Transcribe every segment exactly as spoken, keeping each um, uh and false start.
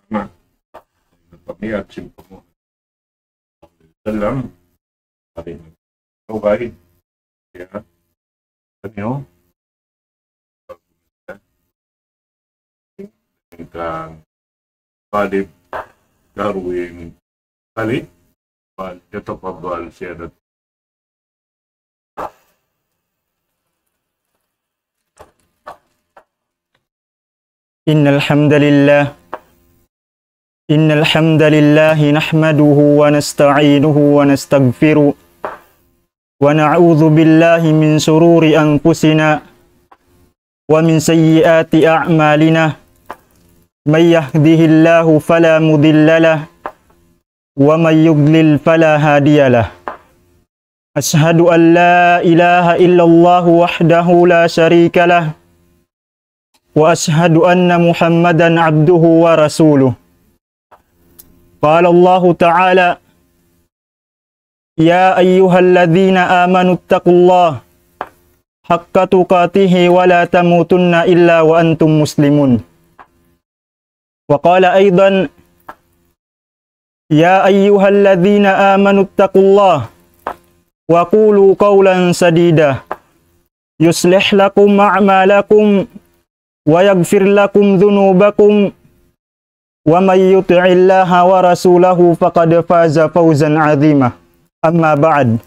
Nah, pamiyat sin Panghu' sallam, hari ini. Okay. Ya. Ano? Tentang Talib Darwin Talib, فليتفضل سيادة. إن الحمد لله، إن الحمد لله نحمده ونستعينه ونستغفره، ونعوذ بالله من شرور أنفسنا ومن سيئات أعمالنا. من يهده الله فلا مضل له، ومن يضلل فلا هادي له. أشهد أن لا إله إلا الله وحده لا شريك له، وأشهد أن محمدا عبده ورسوله. قال الله تعالى: يا أيها الذين آمنوا اتقوا الله حق تقاته ولا تموتن إلا وأنتم مسلمون. وقال أيضا: يا أيها الذين آمنوا اتقوا الله وقولوا قولا سديدا يصلح لكم أعمالكم ويغفر لكم ذنوبكم ومن يطع الله ورسوله فقد فاز فوزا عظيما. أما بعد.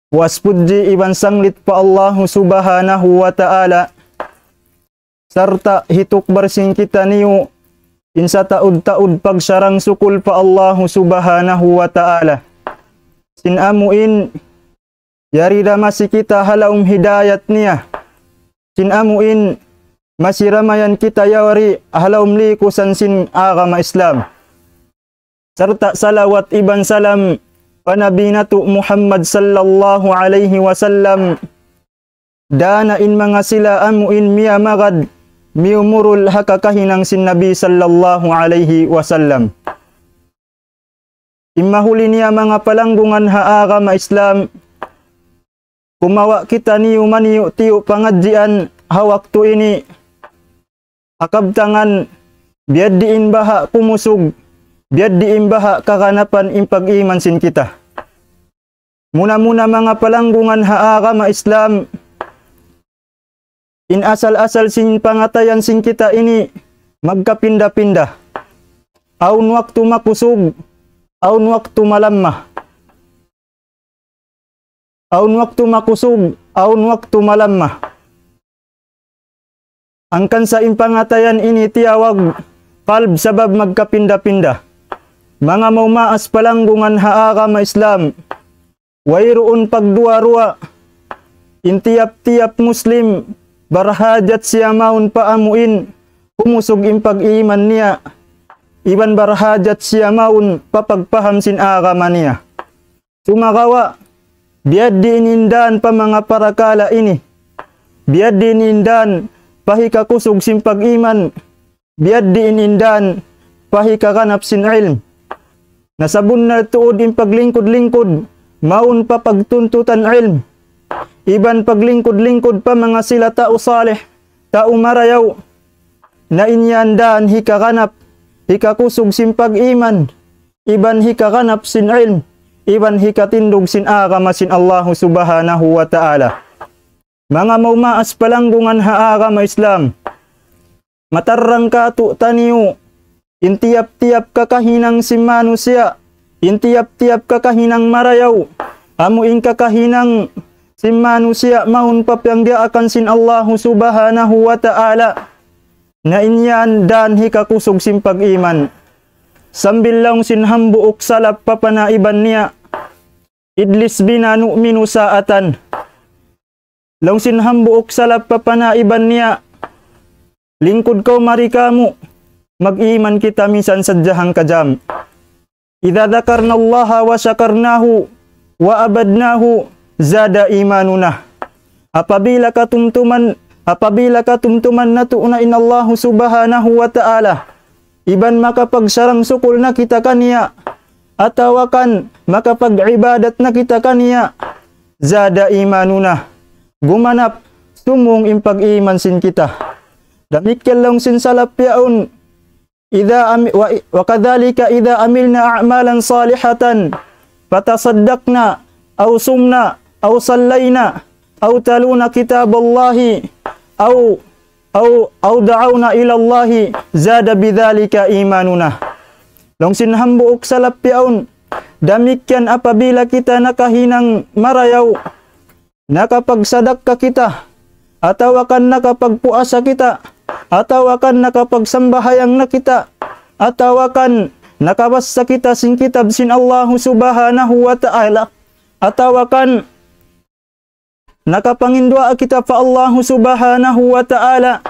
Puas pudji iban sanglit pa Allahu Subhanahu wa Ta'ala, sarta' hitukbal sin kitaniyu in sataud-taud pagsarang-sukul pa Allahu Subhanahu wa Ta'ala. Sin amu in yari da masi kita ha lawm hidayat niya. Sin amu in masi da mayan kita yari ha lawm likusan sin agama Islam. Sarta' salawat iban salam pa Nabi natu' Muhammad sallallahu alayhi wasallam. Dana in manga sila amu in miyamagad miyumurul ha kakahinang sin Nabi sallallahu alayhi wasallam. In mahuli niya manga palanggungan ha agama Islam, kumawa' kitaniyu maniyu-tiyu pangadjian ha waktu ini, ha kabtangan, biya' diin baha' kumusug, biya' diin baha' kaganapan in pag-iman sin kita. Muna-muna manga palanggungan ha agama Islam, in asal-asal sin pangatayan sin kita ini magkapinda-pinda. Awn waktu makusug, awn waktu malamma. Awn waktu makusug, awn waktu malamma. Hangkan sa in pangatayan ini tiyawag qalb sabab magkapinda-pinda. Manga maumaas palanggungan ha agama Islam, wayruun pagduwa-ruwa in tiyap-tiyap Muslim, barhajat siya mawn pa amu in kumusug in pag-iman niya, iban barhajat siya mawn pa pagpaham sin agama niya. Sumagawa', biya' diin in dan pa manga parakala' ini. Biya' diin in dan pa hikakusug sin pag-iman. Biya' diin in dan pa hikaganap sin ilm. Na sabunnal tuud in paglingkud-lingkud, mawn pa pagtuntutan ilm. Iban paglingkud-lingkud pa manga sila tau salih, tau marayaw. Na in yan dan hikaganap, hikakusug sin pag-iman, iban hikaganap sin ilm, iban hikatindug sin agama sin Allahu Subhanahu wa Ta'ala. Manga maumaas palanggungan ha agama Islam, matarrang kātu'niyu, in tiyap-tiyap kakahinang sin manusiya', in tiyap-tiyap kakahinang marayaw, amu in kakahinang sin manusiya' mawn pa piyangdiyaakan sin Allahu Subhanahu wa Ta'ala. Na in yan dan hikakusug sin pag-iman. Sambil laung sin hambuuk salaf pa panaiban niya, اجلس بنا نؤمن ساعة. Laung sin hambuuk salaf pa panaiban niya, lingkud kaw mari kāmu', mag-iman kita minsan sadja hangka jam. إذا ذكرنا الله وشكرناه وعبدناه زاد إيماننا. Apabila katumtuman, apabila katumtuman natu' na in Allahu Subhanahu wa Ta'ala, iban makapagsarang-sukul na kita kaniya, atawa kan makapag-ibadat na kita kaniya, زاد إيماننا. Gumanap, sumūng in pag-iman sin kita. Damikkiyan laung sin salaf yaun, إذا أم-، و-، وكذلك إذا عملنا أعمالا صالحة فتصدقنا أو صمنا أو صلينا أو تلونا كتاب الله أو أو, أو دعونا إلى الله زاد بذلك إيماننا. Laung sin hambuuk salaf yaun, damikkiyan apabila kita nakahinang marayaw, nakapagsadakka kita, atawa kan nakapagpuasa kita, atawa kan nakapagsambahayang na kita, atawa kan nakabassa kita sin kitab sin Allahu Subhanahu wa Ta'ala, atawa kan nakapanginduwaa kita pa Allahu Subhanahu wa Ta'ala,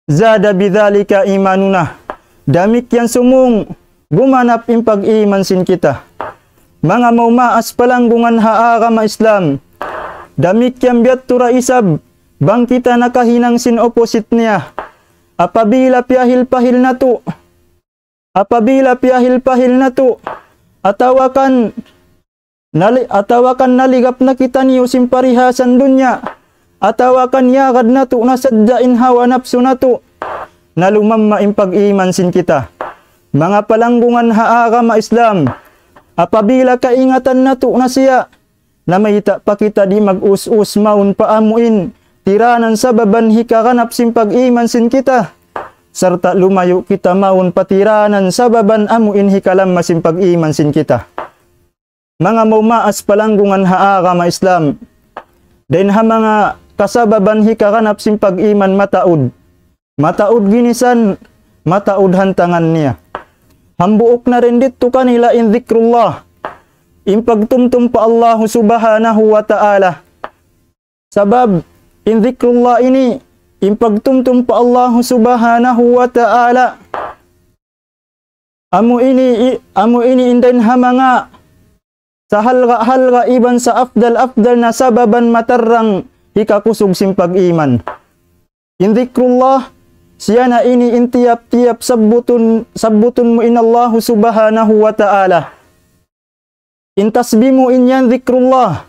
زاد بذلك إيماننا. Damikkiyan sumūng gumanap in pag-iman sin kita. Manga maumaas palanggungan ha agama Islam. Damikkiyan biya' tuud isab bang kita nakahinang sin opposite niya. Apabila piyahil-pahil natu', apabila piyahil-pahil natu', atawa kan nali-, atawa kan naligap na kitaniyu sin parihasan dunya, atawa kan yagad natu' na sadja in hawa napsu natu', na lumamma in pag-iman sin kita. Manga palanggungan ha agama Islam, apabila kaingatan natu' na siya, na mayta' pa kita di' mag-us-us mawn pa amuin tiranan sababan hikaganap sin pag-iman sin kita, sarta' lumayu' kita mawn pa tiranan sababan amuin hikalamma sin pag-iman sin kita. Manga maumaas palanggungan ha agama Islam, dayn ha manga kasababan hikaganap sin pag-iman mataud. Mataud ginisan, mataud hantangan niya. Hambuuk na dayn didtu kanila in dhikrullah, in pagtumtum pa Allahu Subhanahu wa Ta'ala. Sabab in dhikrullah ini, in pagtumtum pa Allahu Subhanahu wa Ta'ala, amu ini, i-, amu ini in dayn ha manga sahalga'-halga' iban saafdal-afdal na sababan matarrang hikakusug sin pag-iman. In dhikrullah, siya na ini in tiyap-tiyap sabbutun, sabbutun mu in Allahu Subhanahu wa Ta'ala. In tasbih mu in yan dhikrullah.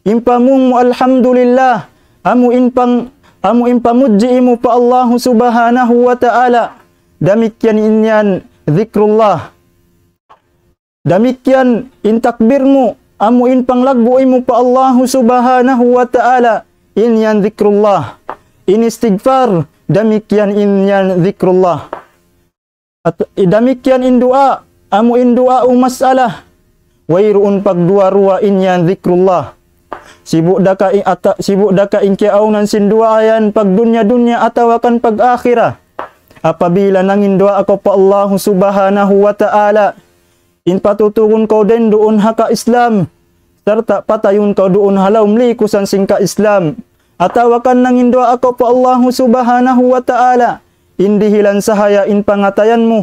In pamung mu alhamdulillah. Amu in pang-, amu in pamudji mu pa Allahu Subhanahu wa Ta'ala. Damikkiyan in yan dhikrullah. Damikkiyan in takbir mu, amu in panglaggu' mu pa Allahu Subhanahu wa Ta'ala, in yan dhikrullah. In istighfar, damikkiyan in yan dhikrullah. At, damikkiyan in duwaa, amu in duwaa u mas'ala, wayruun pagduwa-ruwa, in yan dhikrullah. Sibu' da ka in ata-, sibu' da ka in kiyaawnan sin duwaa yan pagdunya-dunya atawa kan pag-akhirat. Apabila nanginduwaa kaw pa Allahu Subhanahu wa Ta'ala, in patuturun kaw dayn duun ha ka-Islam, sarta' patayun kaw duun ha lawm likusan sin ka-Islam. Atawa kan nanginduwaa kaw pa Allahu Subhanahu wa Ta'ala, in dihilan sahaya in pangatayan mu.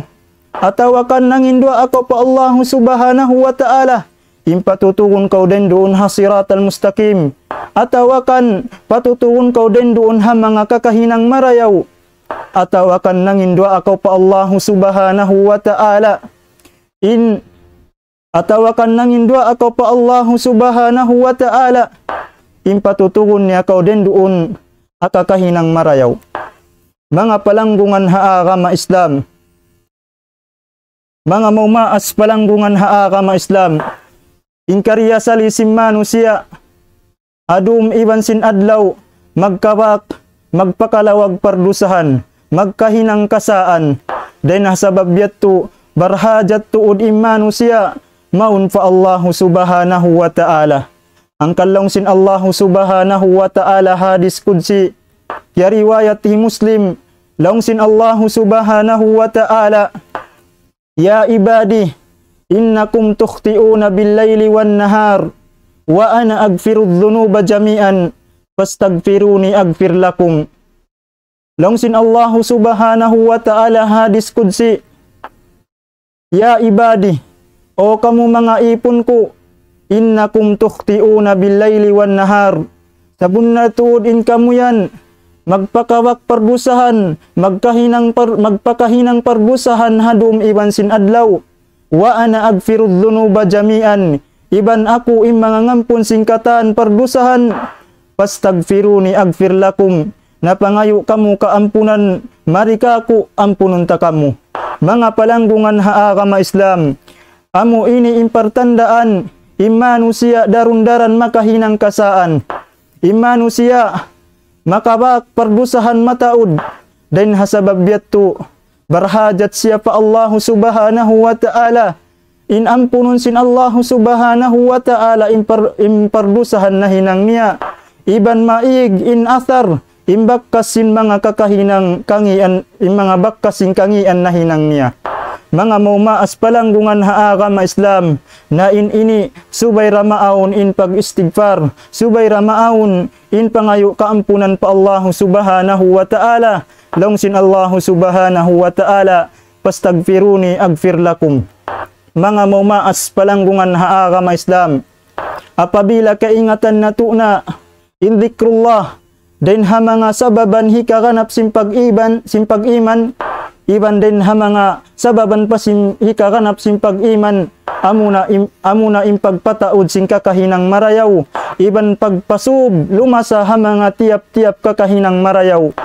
Atawa kan nanginduwaa kaw pa Allahu Subhanahu wa Ta'ala, in patuturun kaw dayn duun ha siratal mustaqim. Atawa kan patuturun kaw dayn duun ha manga kakahinang marayaw. Atawa kan nanginduwaa kaw pa Allahu Subhanahu wa Ta'ala. In, atawa kan nanginduwaa kaw pa Allahu Subhanahu wa Ta'ala. In patuturun niya kaw dayn duun ha kakahinang marayaw. Manga palanggungan ha agama Islam. Manga maumaas palanggungan ha agama Islam. In kariyasali sin manusiya', ha dum iban sin adlaw, magkabak, magpakalawag pardusahan, magkahinang kasaan. Dayn ha sabab yadtu, barhajat tuud in manusiya', mawn pa Allahu Subhanahu wa Ta'ala. Hangkan laung sin Allahu Subhanahu wa Ta'ala hadis qudsi, ya riwayat hi Muslim, laung sin Allahu Subhanahu wa Ta'ala, يا عبادي إنكم تخطئون بالليل والنهار وأنا أغفر الذنوب جميعا فاستغفروني أغفر لكم. Laung sin Allahu Subhanahu wa Ta'ala hadis qudsi, يا عبادي, O kamu manga īpun ku, إنكم تخطئون بالليل والنهار. Sabunnal tuud in kamu yan, magpakawak pardusahan, magkahinang par-, magpakahinang pardusahan ha dum iban sin adlaw. وأنا أغفر الذنوب جميعا. Iban aku in mangangampun sin katan pardusahan. فاستغفروني أغفر لكم. Na pangayu' kamu kaampunan, mari kāku' ampunun ta kamu. Manga palanggungan ha agama Islam, amu ini in partandaan in manusiya' daran-daran makahinang kasaan. In manusiya' makabak pardusahan mataud, dayn ha sabab yadtu barhajat siya pa Allahu Subhanahu wa Ta'ala. In ampunun sin Allahu Subhanahu wa Ta'ala in par-, in pardusahan nahinang niya. Iban maig in athar, in bakkas sin manga kakahinang kangīan, in manga bakkas sin kangīan nahinang niya. Manga maumaas palanggungan ha agama Islam, na in ini subay da maawn in pag-istighfar, subay da maawn in pangayu' kaampunan pa Allahu Subhanahu wa Ta'ala. Laung sin Allahu Subhanahu wa Ta'ala, "Fastaghfiruni aghfir lakum." Manga maumaas palanggungan ha agama Islam, apabila kaingatan natu' na in dhikrullah, dayn ha manga sababan hikaganap sin pag-iman, sin pag-iman, iban dayn ha manga sababan pa sin hikaganap sin pag-iman, amuna in, amuna in pagpataud sin kakahinang marayaw, iban pagpasub lumasa ha manga tiyap-tiyap kakahinang marayaw.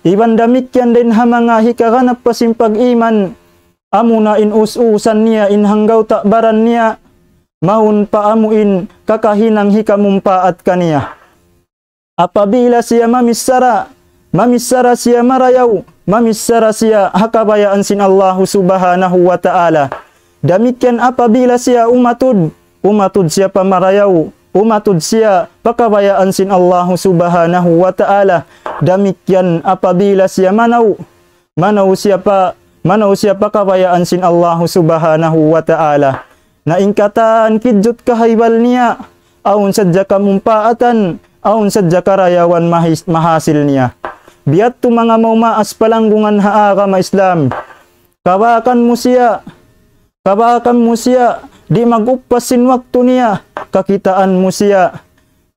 Iban damikkiyan dayn ha manga hikaganap pa sin pag-iman, amuna in us-usan niya, in hanggawta' baran niya, mawn pa amu in kakahinang hikamumpaat kaniya. Apabila siya mamichara, mamichara siya marayaw, mamichara siya ha kabayaan sin Allahu Subhanahu wa Ta'ala. Damikkiyan apabila siya umatud, umatud siya pa marayaw, umatud siya pa kabayaan sin Allahu Subhanahu wa Ta'ala. Damikkiyan apabila siya manaw, manaw siya pa, manaw siya pa kabayaan sin Allahu Subhanahu wa Ta'ala. Na in katan kijut kahaybal niya, awn sadja kamumpaatan, awn sadja karayawan mahis-, mahasil niya. Biya' tu manga maumaas palanggungan ha agama Islam. Kabakan mu siya, kabakan mu siya, di' mag-uppas sin waktu niya, kakitaan mu siya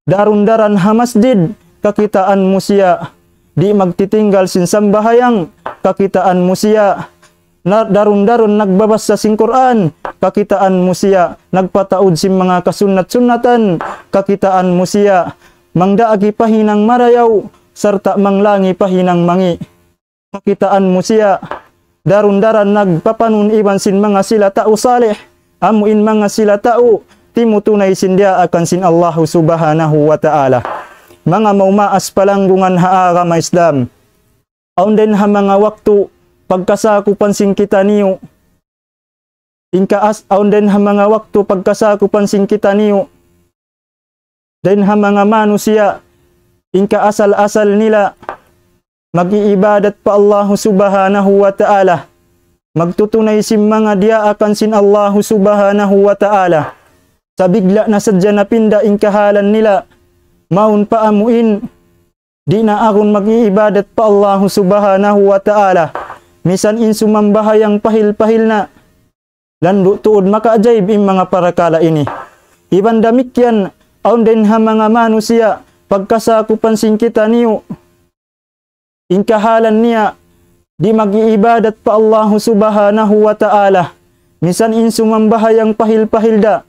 daran-daran ha masjid, kakitaan mu siya di' magtitinggal sin sambahayang, kakitaan mu siya na daran-daran nagbabasa sin Qur'an, kakitaan mu siya nagpataud sin manga kasunnat-sunnatan, kakitaan mu siya mangdaagi pa hinang marayaw, sarta' manglangi pa hinang mangi'. Kakitaan mu siya daran-daran nagpapanun iban sin manga sila tau salih, amu in manga sila tau timutunay sin diyaakan sin Allahu Subhanahu wa Ta'ala. Manga maumaas palanggungan ha agama Islam, awn dayn ha manga waktu pagkasakupan sin kitaniyu, in kaas-, awn dayn ha manga waktu pagkasakupan sin kitaniyu, dayn ha manga manusiya', in kaasal-asal nila mag-iibadat pa Allahu Subhanahu wa Ta'ala, magtutunay sin manga diyaakan sin Allahu Subhanahu wa Ta'ala. Sa' bigla' na sadja napinda in kahalan nila, mawn pa amu in di' na agun mag-iibadat pa Allahu Subhanahu wa Ta'ala. Misan in sumambahayang pahil-pahil na. Landu' tuud makaajaib in manga parakala' ini. Iban damikkiyan, awn dayn ha manga manusiya', pagkasakupan sin kitaniyu, in kahalan niya, di' mag-iibadat pa Allahu Subhanahu wa Ta'ala. Misan in sumambahayang pahil-pahil da,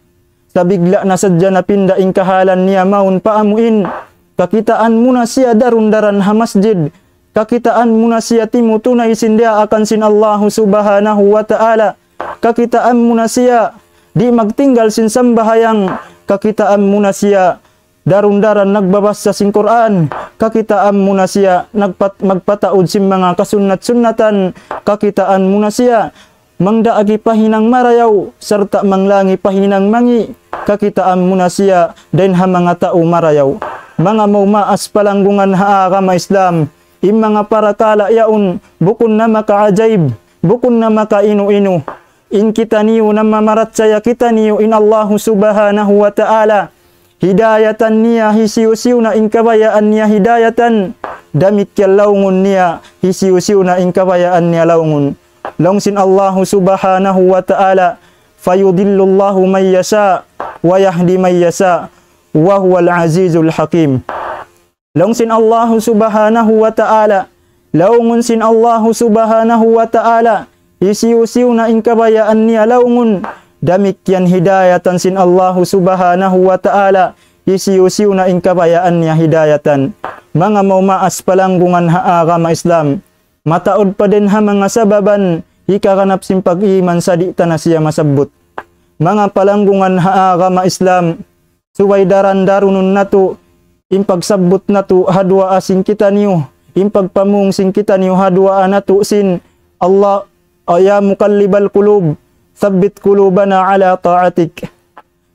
sa' bigla' na sadja napinda in kahalan niya mawn pa amu in, kakitaan mu na siya daran-daran ha masjid, kakitaan mu na siya timutunay sin diyaakan sin Allahu Subhanahu wa Ta'ala, kakitaan mu na siya di' magtinggal sin sambahayang, kakitaan mu na siya daran-daran nagbabasa sin Qur'an, kakitaan mu na siya nagpat-, magpataud sin manga kasunnat-sunnatan, kakitaan mu na siya mangdaagi pa hinang marayaw, sarta' manglangi pa hinang mangi', kakitaan mu na siya dayn ha manga tau marayaw. Manga maumaas palanggungan ha agama Islam, in manga parakala' yaun bukun na makaajaib, bukun na makainu-inu. In kitaniyu namamarachaya kitaniyu in Allahu Subhanahu wa Ta'ala hidayatan niya hisiyu-siyu na in kabayaan niya hidayatan, damikkiyan laungun niya hisiyu-siyu na in kabayaan niya laungun. Laung sin Allahu Subhanahu wa Ta'ala, فيضل الله من يشاء ويهدي من يشاء وهو العزيز الحكيم. Laung sin Allahu Subhanahu wa Ta'ala, laungun sin Allahu Subhanahu wa Ta'ala hisiyu-siyu na in kabayaan niya laungun, damikkiyan hidayatan sin Allahu Subhanahu wa Ta'ala hisiyu-siyu na in kabayaan niya hidayatan. Manga maumaas palanggungan ha agama Islam, mataud pa dayn ha manga sababan hikaganap sin pag-iman sa' di' ta na siya masabbut. Manga palanggungan ha agama Islam, subay daran-darunun natu' in pagsabbut natu' ha duwaa sin kitaniyu, in pagpamung sin kitaniyu ha duwaa natu' sin Allah, يا مقلب القلوب ثبت قلوبنا على طاعتك.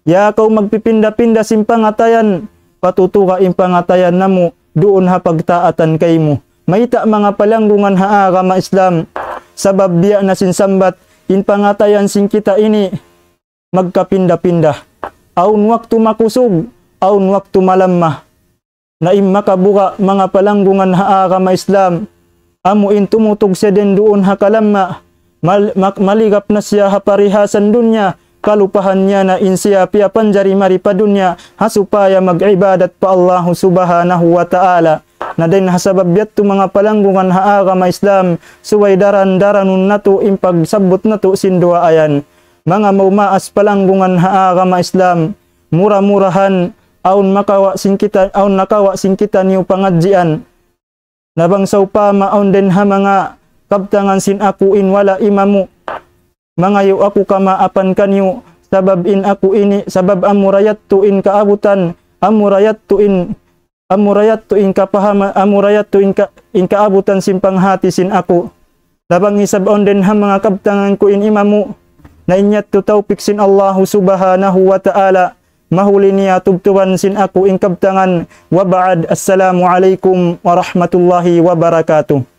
Ya kaw magpipinda-pinda sin pangatayan, patutuga in pangatayan namu' duun ha pagtaatan kaymu. Mayta' manga palanggungan ha agama Islam, sabab biya' na sin sambat, in pangatayan sin kita ini magkapinda-pinda. Awn waktu makusug, awn waktu malamma. Na in makabuga' manga palanggungan ha agama Islam, amu in tumutug siya dayn duun ha kalamma, mal-, mak-, maligap na siya ha parihasan dunya, kalupahan niya na in siya piyapanjari mari pa dunya, ha supaya mag-ibadat pa Allahu Subhanahu wa Ta'ala. Na dayn ha sabab yadtu manga palanggungan ha agama Islam, subay daran-daranun natu' in pagsabbut natu' sin duwaa yan. Manga maumaas palanggungan ha agama Islam, mura-murahan, awn makawa' sin kita, awn nakawa' sin kitaniyu pangadjian. Na bang sawpama awn dayn ha manga kabtangan sin aku in wala' imamu, mangayu' aku kamaapan kaniyu, sabab in aku ini, sabab amura yadtu in kaabutan, amura yadtu in, amura yadtu in kapahama-, amura yadtu in ka-, in kaabutan sin panghati sin aku. Na bang isab awn dayn ha manga kabtangan ku in imamu, na in yadtu tawpik sin Allahu Subhanahu wa Ta'ala, mahuli niya tubtuban sin aku in kabtangan. Wa ba'd, Assalamu alaykum warahmatullahi wabarakatuh.